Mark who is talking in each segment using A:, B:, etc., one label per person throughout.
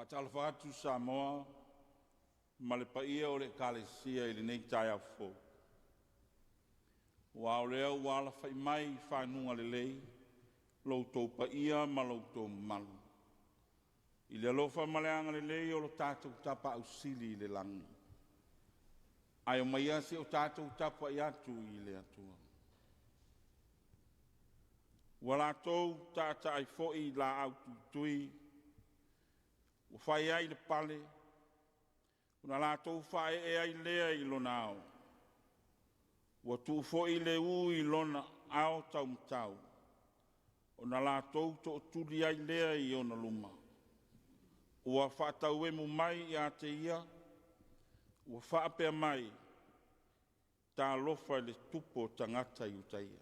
A: Faatalofa atu Samoa ma le paia o le Ekalesia i lenei taeao fou, aua o lea ua alafai mai i faguga lelei lo outou paia ma lo outou mamalu i le alofa ma le agalelei o lo tatou Tapaau Sili i le lagi. Ae omaia se i o tatou tapuai atu i le Atua. Ua latou taataa ai foi laau tuitui ua fai ai le pale, ona latou faaee ai lea i lona ao. Ua tuu foi le ū i lona ao taumatau, ona latou tootuli ai lea i ona luma. Ua faatauemu mai ia te ia, ua faapea mai, “Talofa i le tupu o tagata Iutaia.”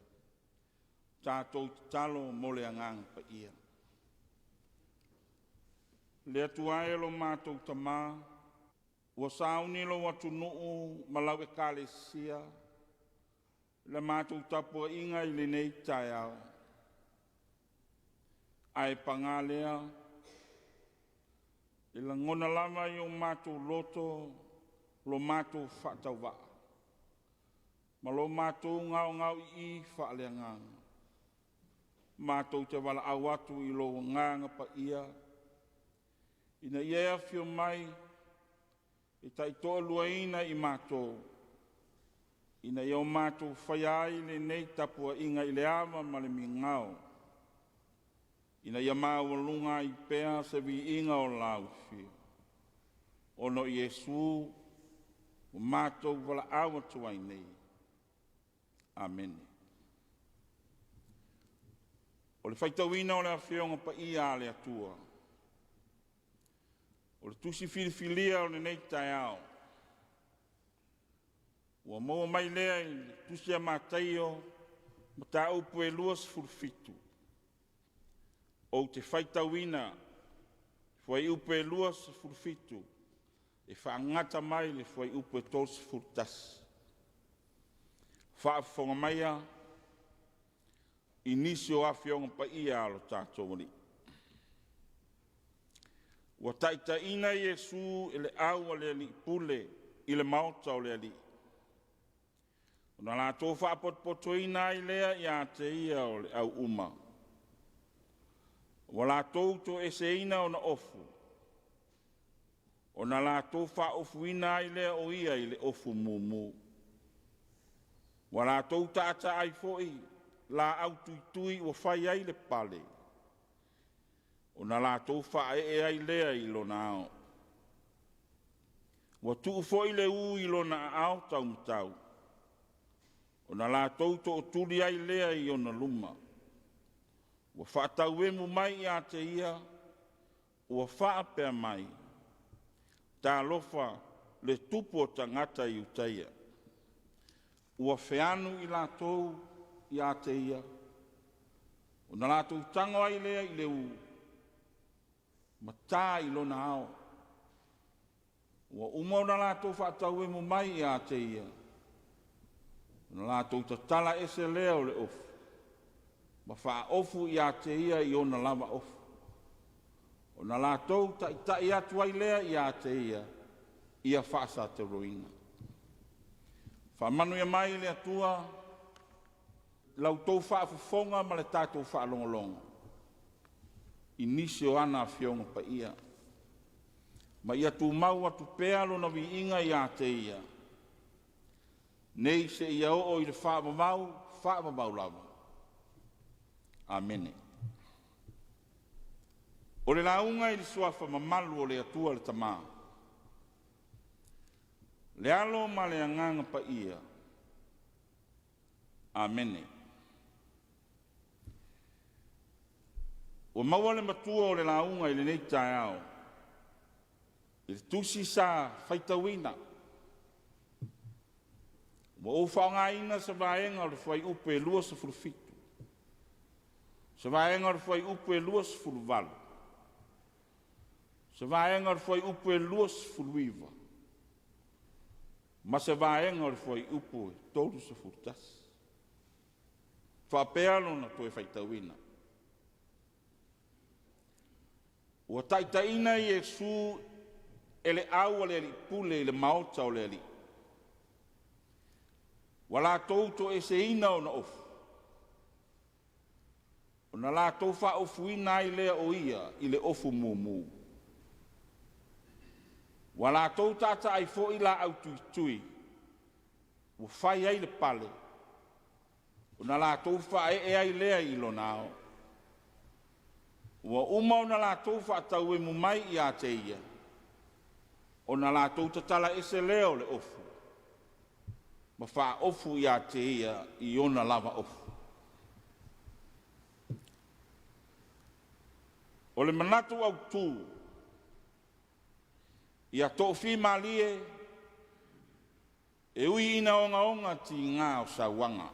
A: Tatou tatalo mo le Agaga Paia. Le Atua e lo matou Tama, ua sauni lou atunuu ma lau Ekalesia i le matou tapuaiga i lenei taeao, ae paga lea, e lagona lava i o matou loto lo matou faatauvaa ma lo matou gaogaoi'i faaleagaga. Matou te valaau atu i lou Agaga Paia ina ia e afio mai e taitoaluaina i matou, ina ia o matou faia ai lenei tapuaiga i le ava ma le migao, ina ia maualuga ai pea se viiga o le Lauofio, ona o Iesu ua matou valaau atu ai nei. Amene. O le faitauina o le Afioga Paia a le Atua, o le Tusi filifilia o lenei taeao, ua maua mai lea i le Tusi a Mataio, mataupu e 27. Ou te faitauina fuaiupu e 27 e faagata mai i le fuaiupu e 31. Faafofoga maia i nisi o Afioga Paia a lo tatou Alii. Ua taitaiina Iesu e le au a le alii pule i le maota o le alii, ona latou faapotopotoina ai lea ia te ia o le au uma. Ua latou toeseina ona ofu, ona latou faaofuina ai lea o ia i le ofu mumu. Ua latou taataa ai foi laau tuitui ua fai ai le pale, ona latou faaee ai lea i lona ao. Ua tuu foi le ū i lona aao taumatau, ona latou tootuli ai lea i ona luma. Ua faatauemu mai ia te ia, ua faapea mai, “Talofa, le tupu o tagata Iutaia!” Ua feanu i latou ia te ia, ona latou tago ai lea i le ū ma ta i lona ao. Ua uma ona latou faatauemu mai ia te ia, ona latou tatala ese lea o le ofu ma faaofu ia te ia i ona lava ofu. Ona latou taitai atu ai lea ia te ia, ia faasatoloina. Faamanuia mai le Atua i la outou faafofoga ma le tatou faalogologo i nisi o ana Afioga Paia, ma ia tumau atu pea Lona viiga ia te Ia, nei seia oo i le faavavau, faavavau lava. Amene. O le lauga i le Suafa mamalu o le Atua le Tama, le Alo ma le Agaga Paia. Amene. Ua maua le matua o le lauga i lenei taeao i le tusi sa faitauina. Ua ou faaaogaina se vaega o le fuaiupu e 27, se vaega o le fuaiupu e 28, se vaega o le fuaiupu e 29 ma se vaega o le fuaiupu e 31. E faapea lona toe faitauina. Ua taitaiina Iesu e le au a le alii pule i le maota o le alii. Ua latou toeseina ona ofu, ona latou faaofuina ai lea o ia i le ofu mumu. Ua latou taataa ai foi laau tuitui ua fai ai le pale, ona latou faaee ai lea i lona ao. Ua uma ona latou faatauemu mai ia te ia, ona latou tatala ese lea o le ofu ma faaofu ia te ia i ona lava ofu. O le manatu autu, ia toafimalie, e ui ina ogaoga tiga o sauaga.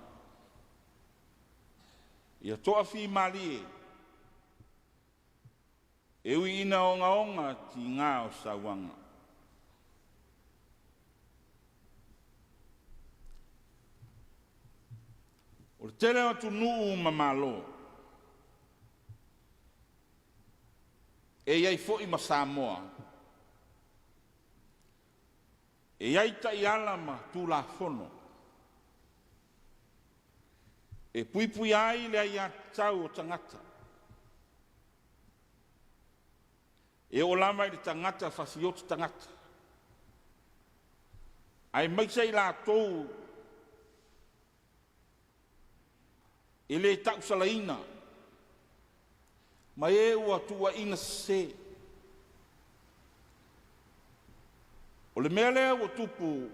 A: Ia toafimalie, e ui ina ogaoga tiga o sauaga. O le tele o atunuu ma Malo, e i ai foi ma Samoa, e i ai taiala ma Tulafono e puipuia ai le aiatatau a tagata, e oo lava i le tagata fasioti tagata, aemaise i latou e le tausalaina ma e ua tuuaina sese. O le mea lea ua tupu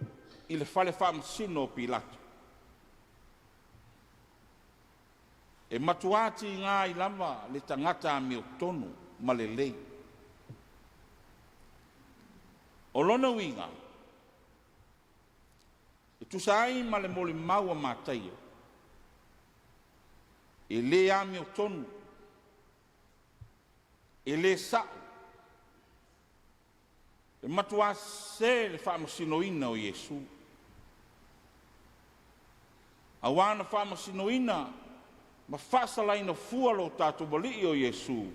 A: i le fale faamasino o Pilato, e matua tiga ai lava le tagata amiotonu ma lelei. O lona uiga, e tusa ai ma le molimau a Mataio, e le amiotonu, e le sao, e matua sese le faamasinoina o Iesu, aua na faamasinoina ma faasalaina fua lo tatou Alii o Iesu,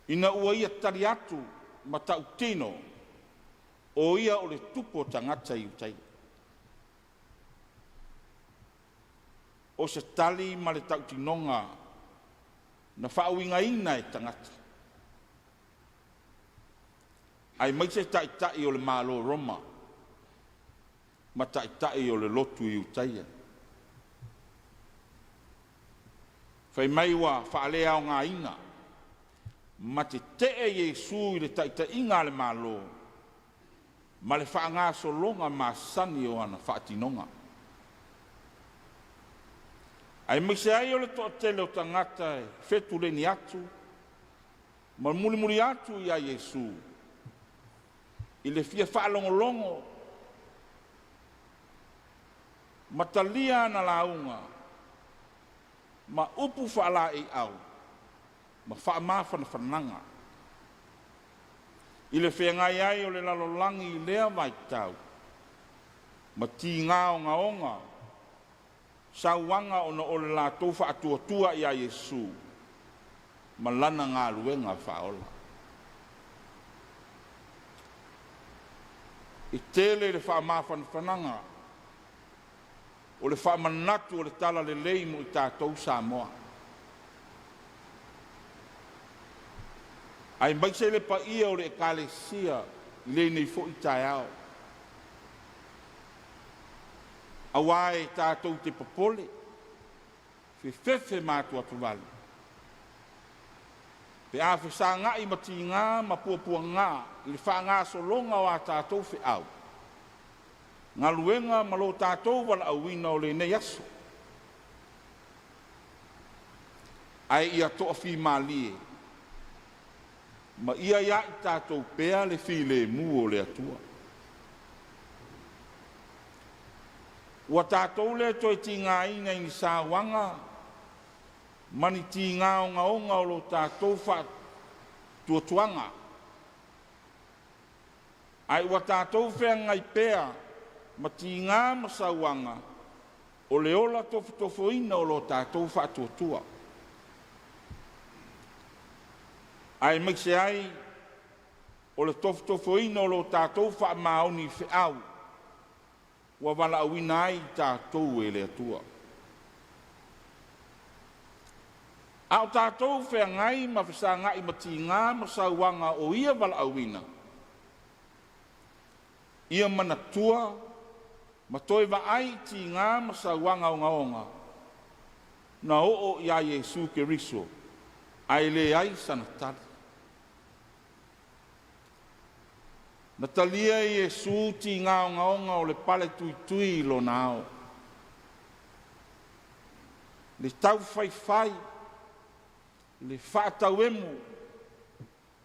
A: ina ua ia tali atu ma tautino, o Ia o le Tupu o tagata Iutaio. O se tali ma le tautinoga na faauigaina e tagata, aemaise Taitai o le Malo o Roma ma Taitai o le lotu Iutaia. Fai mai ua faaleaogaina ma tetee Iesu i le taitaiga a le Malo ma le faagasologa masani o ana faatinoga, aemaise ai o le toatele o tagata e fetuleni atu ma mulimuli atu ia Iesu i le fia faalogologo ma talia ana lauga ma upu faalaeiau ma faamafanafanaga i le feagai ai o le lalolagi i lea vaitau ma tiga ogaoga, sauaga ona o le latou faatuatua ia Iesu ma Lana galuega faaola. E tele le faamafanafanaga o le faamanatu o le Talalelei mo i tatou Samoa, aemaise le paia o le Ekalesia i lenei foi taeao, aua e tatou te popole, fefefe ma atuatuvale pe a fesagai ma tiga ma puapuaga i le faagasologa o a tatou feau, galuega ma lo tatou valaauina o lenei aso. Ae ia toafimalie ma ia ia i tatou pea le filemu o le Atua. Ua tatou le toe tigaina i ni sauaga ma ni tiga ogaoga o lo tatou faatuatuaga, ae ua tatou feagai pea ma tiga ma sauaga o le ola tofotofoina o lo tatou faatuatua. Aemaise ai o le tofotofoina o lo tatou faamaoni i feau ua valaauina ai i tatou e le Atua. A o tatou feagai ma fesagai ma tiga ma sauaga o ia valaauina, ia manatua ma toe vaai i tiga ma sauaga ogaoga na oo ia Iesu Keriso ae leai sana tali. Na talia e Iesu tiga ogaoga o le paletuitui i lona ao, le taufaifai, le faatauemu,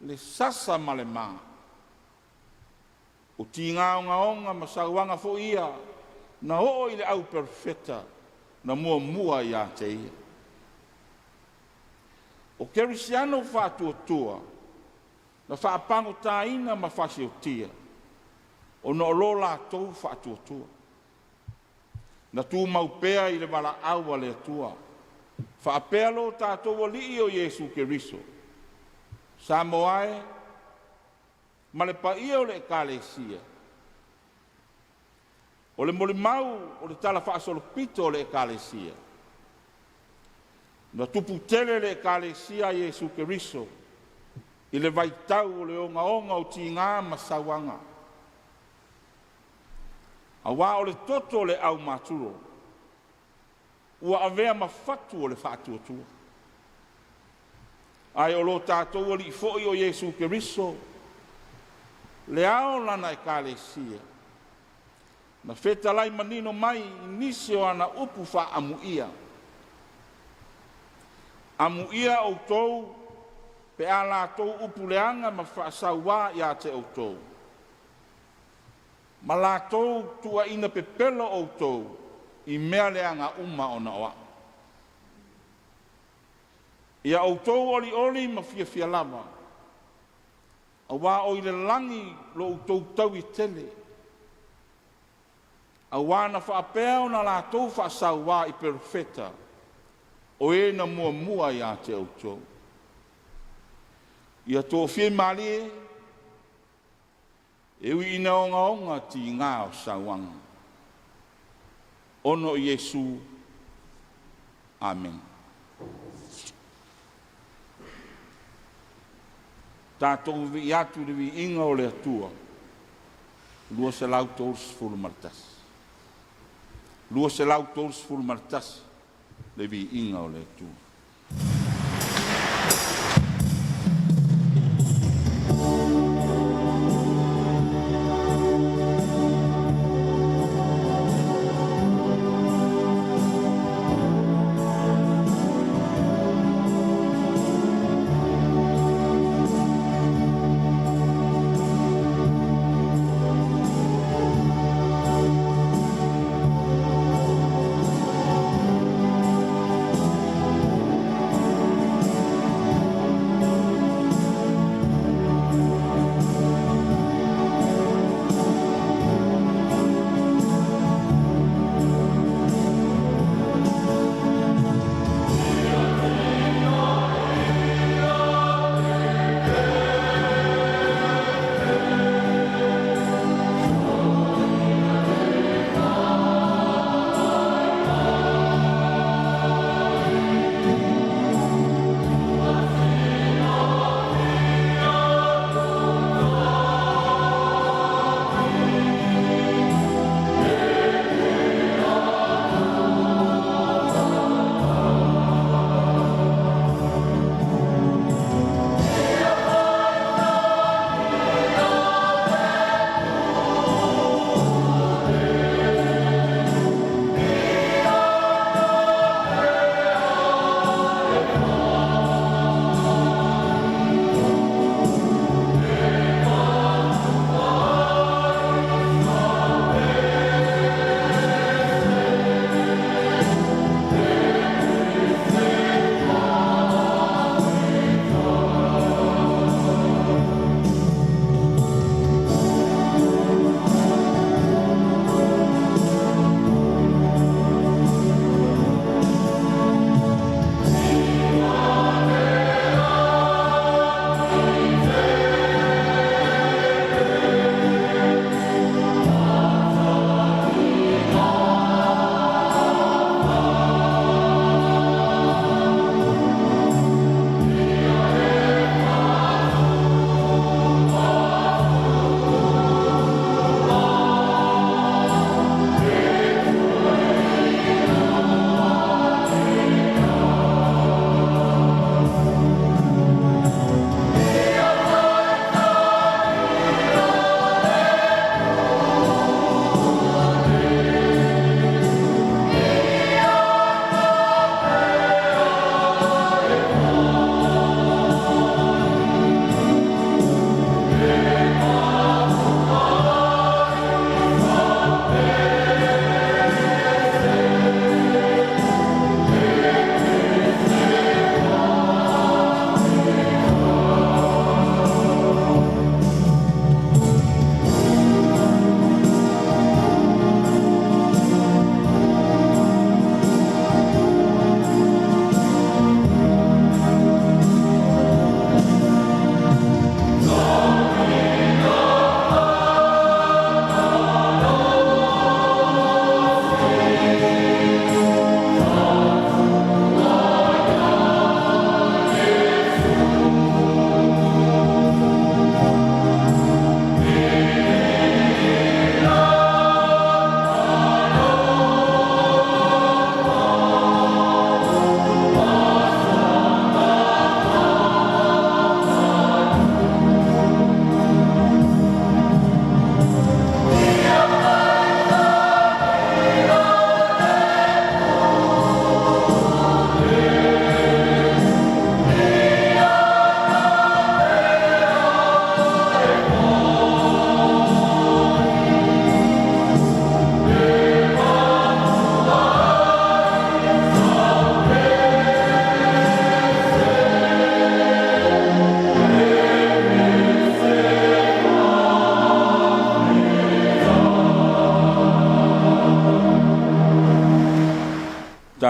A: le sasa ma le ma. O tiga ogaoga ma sauaga foi ia na oo i le au perofeta na muamua ia te Ia. O kerisiano faatuatua na faapagotaina ma faasiotia ona o lo latou faatuatua, na tumau pea i le valaau a le Atua, faapea lo tatou Alii o Iesu Keriso. Samoa e ma le paia o le Ekalesia, o le molimau o le talafaasolopito o le Ekalesia, na tupu tele le Ekalesia a Iesu Keriso i le vaitau o le ogaoga o tiga ma sauaga, aua o le toto o le aumatulo ua avea ma fatu o le faatuatua. Ae o lo tatou Alii foi o Iesu Keriso, le ao o Lana Ekalesia, na fetalai manino mai i nisi o ana upu faaamuia, “Amuia outou pe a latou upu leaga ma faasauā ia te outou, ma latou tuuaina pepelo outou i mea leaga uma ona o A'u. Ia outou olioli ma fiafia lava, auā o i le lagi lo outou taui e tele, auā na faapea ona latou faasauā i Perofeta o e na muamua ia te outou. Ia toafia malie, e ui ina ogaoga tiga o sauaga, ona o Iesu. Amene. Tatou vivii atu i le viiga o le Atua. 231. 231 le viiga o le Atua.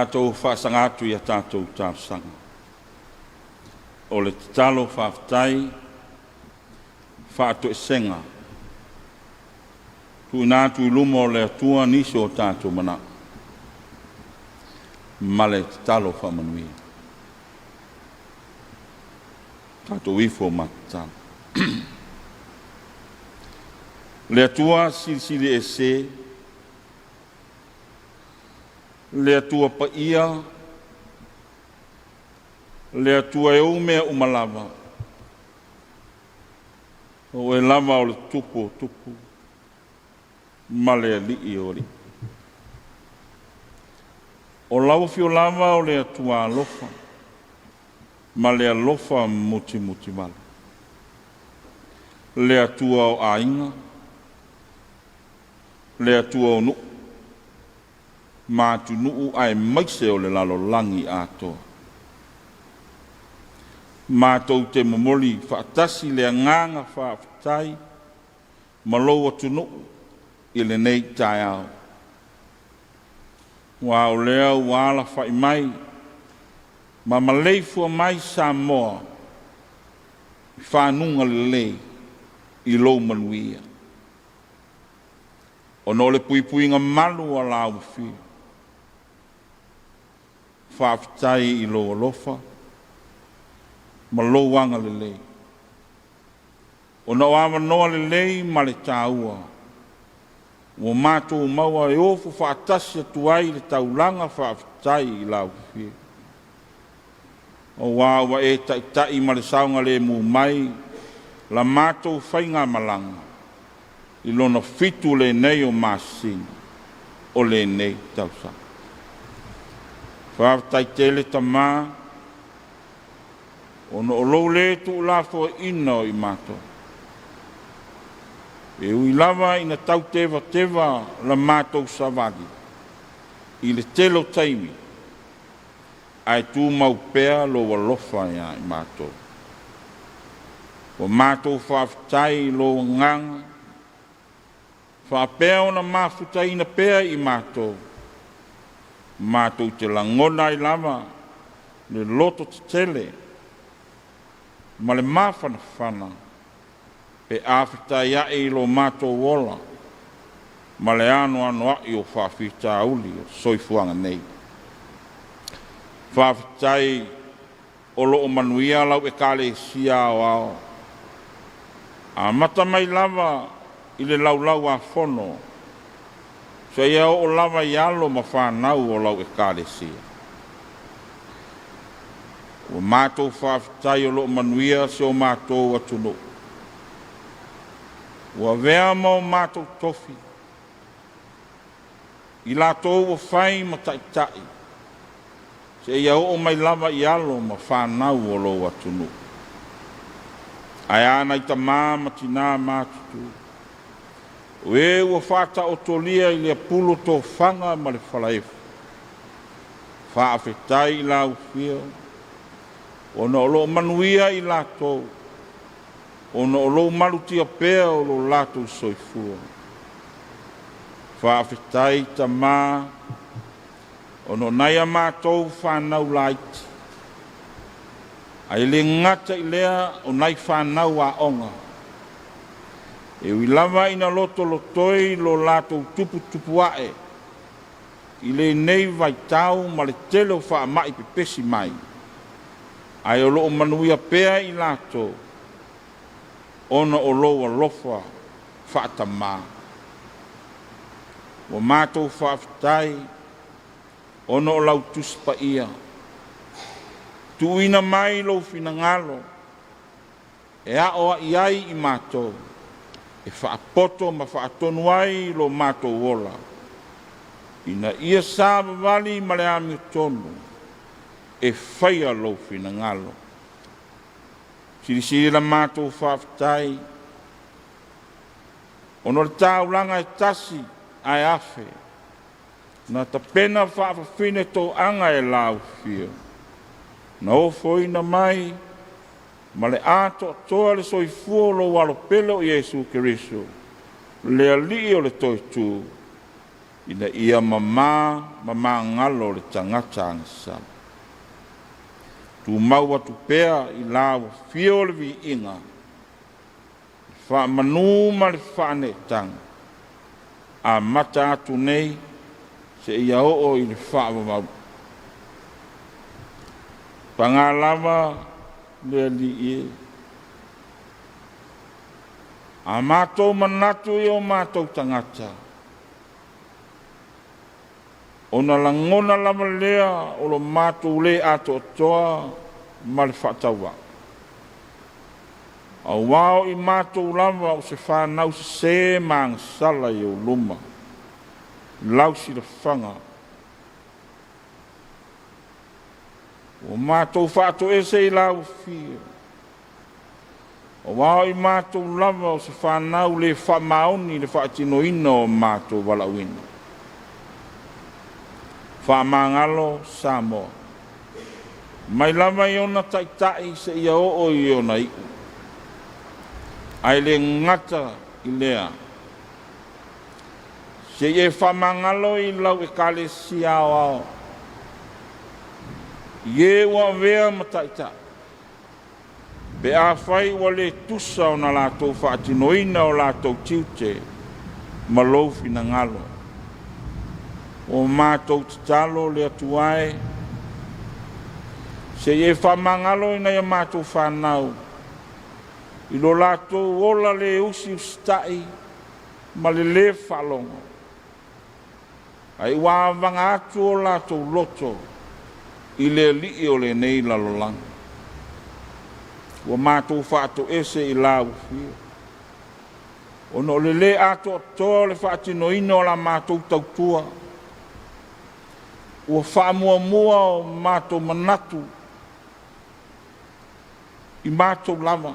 A: Tatou faasaga atu i a tatou talosaga. O le tatalo faafetai faatoesega tuuina atu i luma o le Atua nisi o tatou manao ma le tatalo faamanuia. Tatou ifo ma tatalo. Le Atua Silisili Ese, le Atua Paia, le Atua e ou mea uma lava, o Oe lava o le Tupu o tupu ma le Alii o alii. O lau afio lava o le Atua alofa ma le alofa mutimutivale, le Atua o aiga, le Atua o nuu ma atunuu aemaise o le lalolagi atoa. Matou te momoli faatasi le agaga faafetai ma lou atunuu i lenei taeao, aua o lea ua alafai mai ma maleifua mai Samoa i faguga lelei i lou manuia, ona o le puipuiga malu a lau Afio. Faafetai i lou alofa ma lou agalelei ona o avanoa lelei ma le taua ua matou maua e ofo faatasi atu ai i le taulaga faafetai i lau Afio, aua ua e taitai ma le saogalemu mai la matou faigamalaga i lona 7 lenei o masina o lenei tausaga. Faafetai tele Tama ona o lou le tuulafoaiina o i matou. E ui lava ina tau tevateva la matou savali i le tele o taimi, ae tumau pea lou alofa ia i matou. Ua matou faafetai i lou agaga faapea ona mafutaina pea i matou, matou te lagona ai lava le lototetele ma le mafanafana pe a fetaiai lo matou ola ma le anoanoai o faafitauli o le soifuaga nei. Faafetai o lo o manuia lau Ekalesia Aoao, amata mai lava i le Laulau-a-Fono seia oo lava i alo ma fanau o lau Ekalesia. Ua matou faafetai o lo o manuia si o matou atunuu, ua avea ma o matou tofi, i latou ua fai ma taitai, seia oo mai lava i alo ma fanau o lou atunuu. Ae a nai tama ma tina matutua, o e ua faataotolia i le apulu tofaga ma le falaefu, faafetai i lau Afio ona o lo o manuia i latou, ona o lou malutia pea o lo latou soifua. Faafetai Tama ona o nai a matou fanau laiti, ae le gata i lea o nai fanau aoga, e ui lava ina lotolotoi lo latou tuputupuae i lenei vaitau ma le tele o faamai pepesi mai, ae o lo o manuia pea i latou ona o lou alofa faatama. Ua matou faafetai ona o lau Tusi Paia, tuuina mai lou finagalo e aoai ai i matou, e faapoto ma faatonu ai lo matou ola, ina ia savavali ma le amiotonu e faia lou finagalo. Silisili la matou faafetai ona o le taulaga e tasi ae afe na tapena faafafine toaga e lau Afio, na ofoina mai ma le atoatoa le soifua o lou Alo pele o Iesu Keriso, le Alii o le Toitu, Ina ia mamā ma magalo le tagata agasala. Tumau atu pea i la ua fio le viiga, le faamanu ma le faaneetaga, amata atu nei seia oo i le faavavau. Paga lava le Alii e, a matou manatu i o matou tagata, ona lagona lava lea o lo matou lē atoatoa ma le faatauvaa, auā o i matou lava o se fanau sesē ma agasala i ou luma i lau silafaga. Ua matou faatoese i lau afio, auā o i matou lava o se fanau le faamaoni i le faatinoina o matou valaauina. Faamagalo Samoa, mai lava i ona taitai seia oo i ona iu, ae le gata i lea, se i e faamagalo i lau Ekalesia Aoao i e ua avea ma taitai, pe afai ua le tusa ona latou faatinoina o latou tiute ma lou finagalo. Ua matou tatalo le Atua e, se i e faamagalo i nai a matou fanau i lo latou ola le usiusita'i ma le lē faalogo, ae ua avaga atu o latou loto i le alii o lenei lalolagi. Ua matou faatoese i lau afio ona o le lē atoatoa o le faatinoina o la matou tautua. Ua faamuamua o matou manatu i matou lava,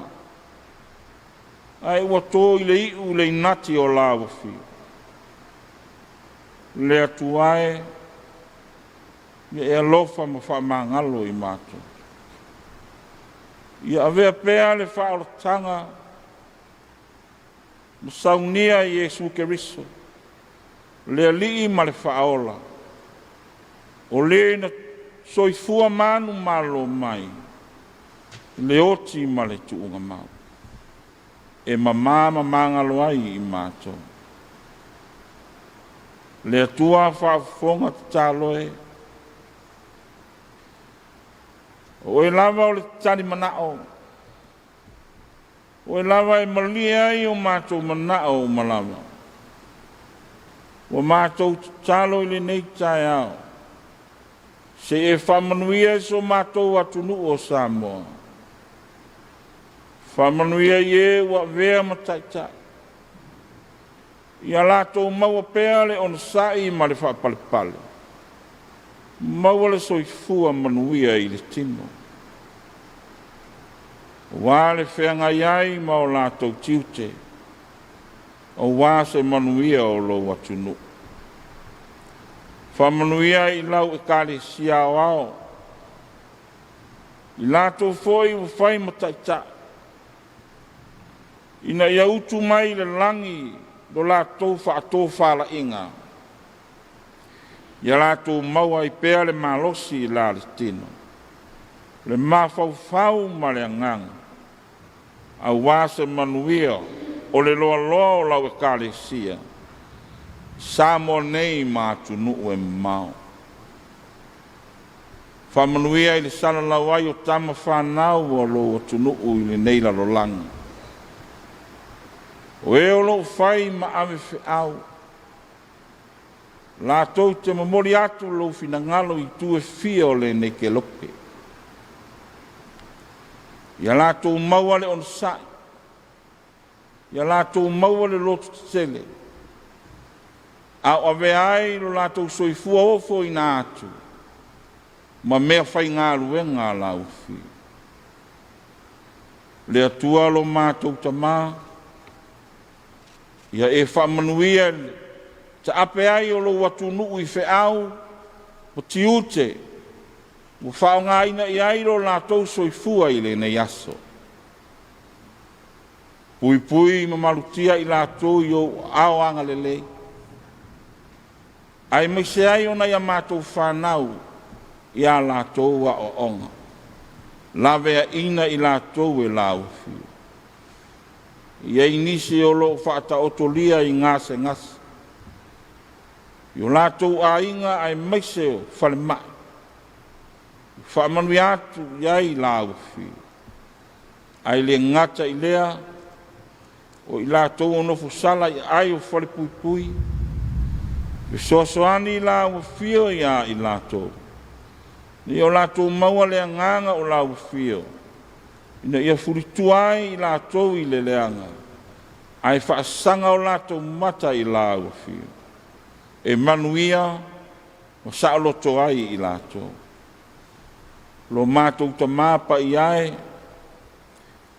A: ae ua to i le iu le inati o lau Afio. Le Atua e, ia e alofa ma faamagalo i matou. Ia avea pea le faaolataga ma saunia e Iesu Keriso, le Alii ma le Faaola, o Le na soifua manumalo mai le oti ma le tuugamau, e mamā ma magalo ai i matou. Le Atua faafofoga tatalo e, o Oe lava o le talimanao, o Oe lava e malie ai o matou manao uma lava. Ua matou tatalo i lenei taeao, se i e faamanuia i si o matou atunuu o Samoa. Faamanuia i e ua avea ma taitai, ia latou maua pea le onosai ma le faapalepale, maua le soifua manuia i le tino, aua le feagai ai ma o latou tiute, aua se manuia o lou atunuu. Faamanuia i lau Ekalesia Aoao, i latou foi ua fai ma taitai, ina ia utu mai le lagi lo latou faatofalaiga, ia latou maua ai pea le malosi i la le tino, le mafaufau ma le agaga, aua se manuia o le loaloa o lau Ekalesia i Samoa nei ma atunuu e mamao. Faamanuia i le salalau ai o tama fanau a lou atunuu i lenei lalolagi, o e o lo o fai ma ave feau latou te momoli atu lou finagalo i itu e fia o lenei kelope. Ia latou maua le onosai, ia latou maua le lototetele, a o avea ai lo latou soifua ofoina atu ma meafaigaluega a lau Afio. Le Atua lo matou Tama, ia e faamanuia i le taape ai o lou atunuu i feau ma tiute ua faaaogaina i ai lo latou soifua i lenei aso. Puipui ma malutia i latou i ou aao agalelei. Aemaise ai o nai a matou fanau i a latou aoaoga, laveaina i latou e lau afio. E i ai nisi o lo o faataotolia i gasegase i o latou aiga aemaise o falemai, faamanuia atu i ai lau afio. Ae le gata i lea, o i latou o nofosala i aai o falepuipui, fesoasoani i lau afio ia i latou, ina ia o latou maua le agaga o lau afio, ina ia fulitua ai i latou i le leaga, ae faasaga o latou mata i lau afio, e manuia ma saoloto ai i latou. Lo matou Tama Paia e,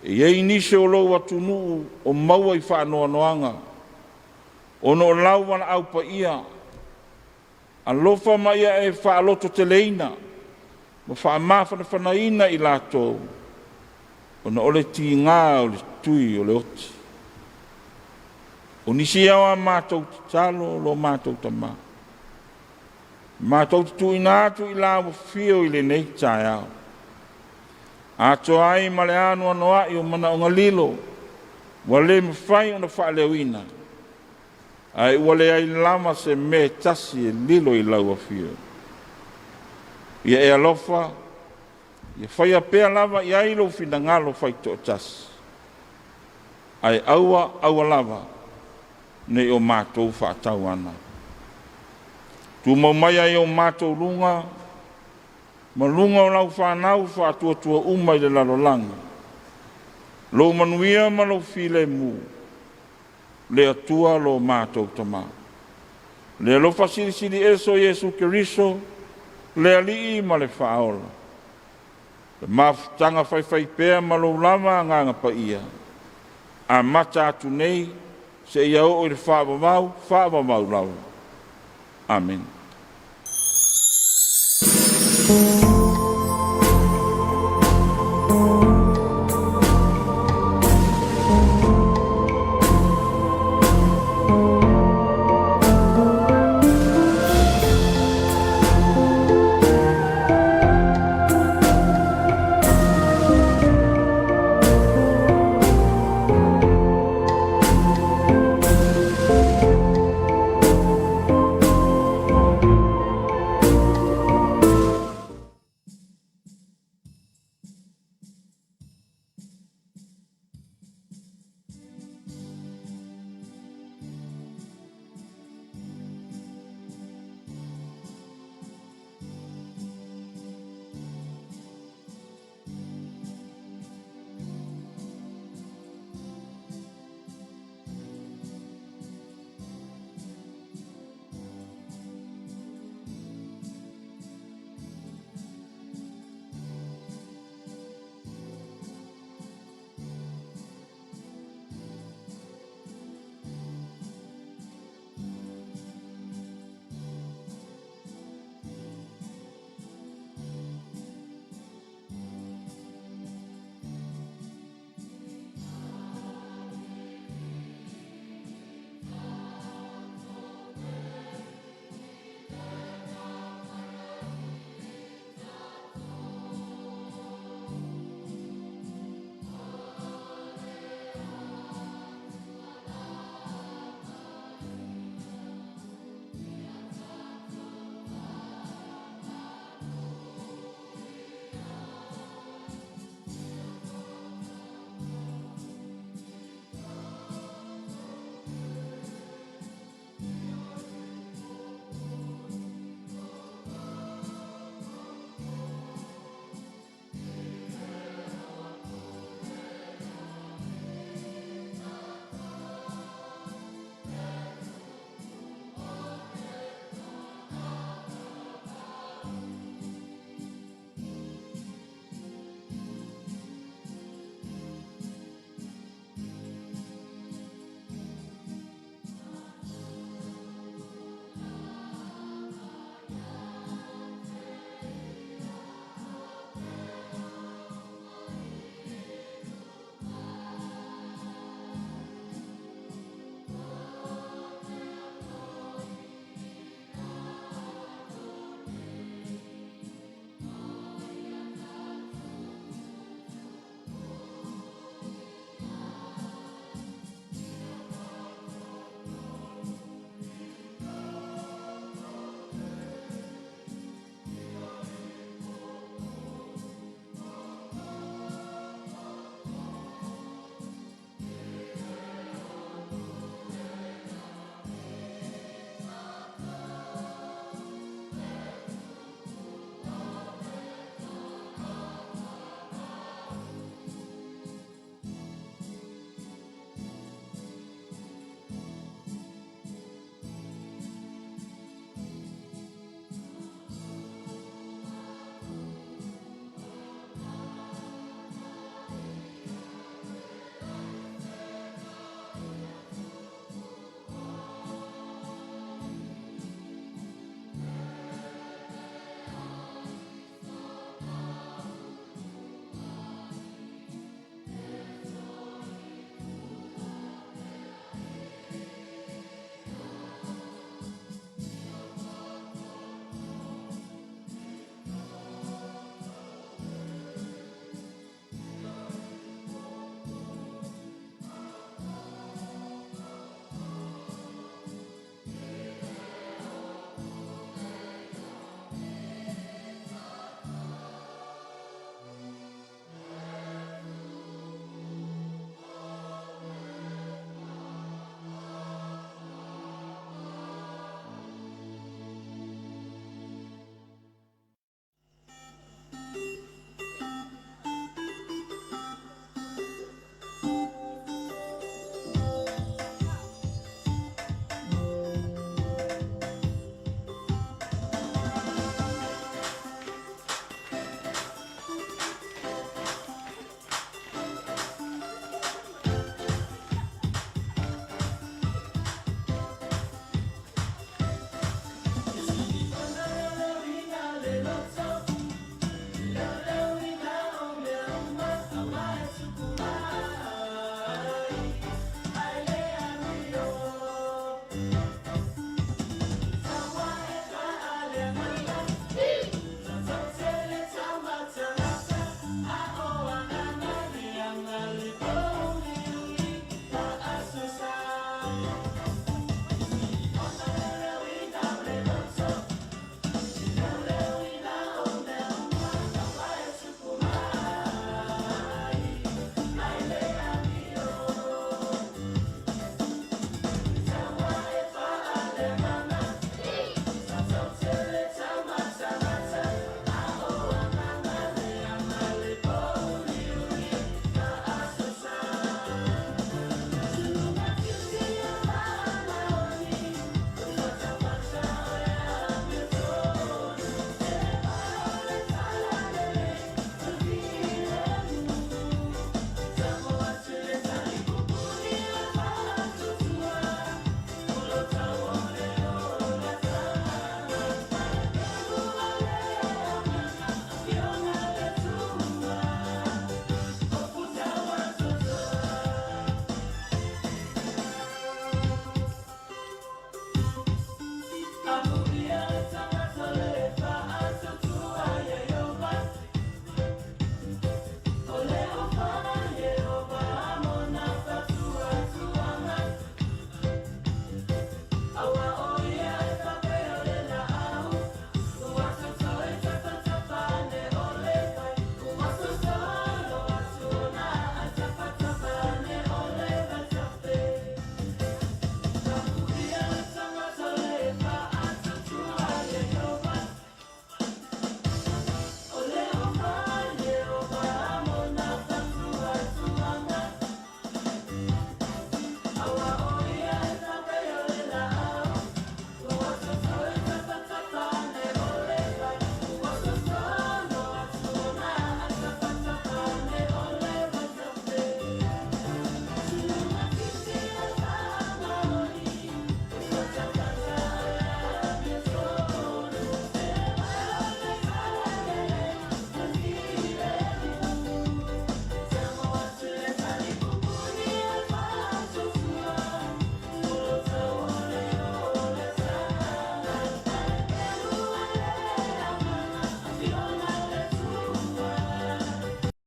A: e i ai nisi o lou atunuu o maua i faanoanoaga ona o lau valaau paia, alofa ma ia e faalototeleina ma faamafanafanaina i latou ona o le tiga o le tui o le oti. O nisi ia o a matou tatalo lo matou Tama, matou te tuuina atu i lau afio i lenei taeao, atoa ai ma le anoanoai o manaoga lilo ua le mafai ona faaleoina, ae ua leai lava se mea e tasi e lilo i lau afio. Ia e alofa, ia faia pea lava i ai lou finagalo faitoatasi, ae aua aua lava ne i o matou faatauana. Tumau maia i o matou luga ma luga o lau fanau faatuatua uma i le lalolagi lou manuia ma lou filemu, le Atua lo matou Tama. Le alofa Silisili Ese o Iesu Keriso le Alii ma le Faaola, le mafutaga faifaipea ma lou lava Agaga Paia, amata atu nei seia oo i le faavavau, faavavau lava. Amene.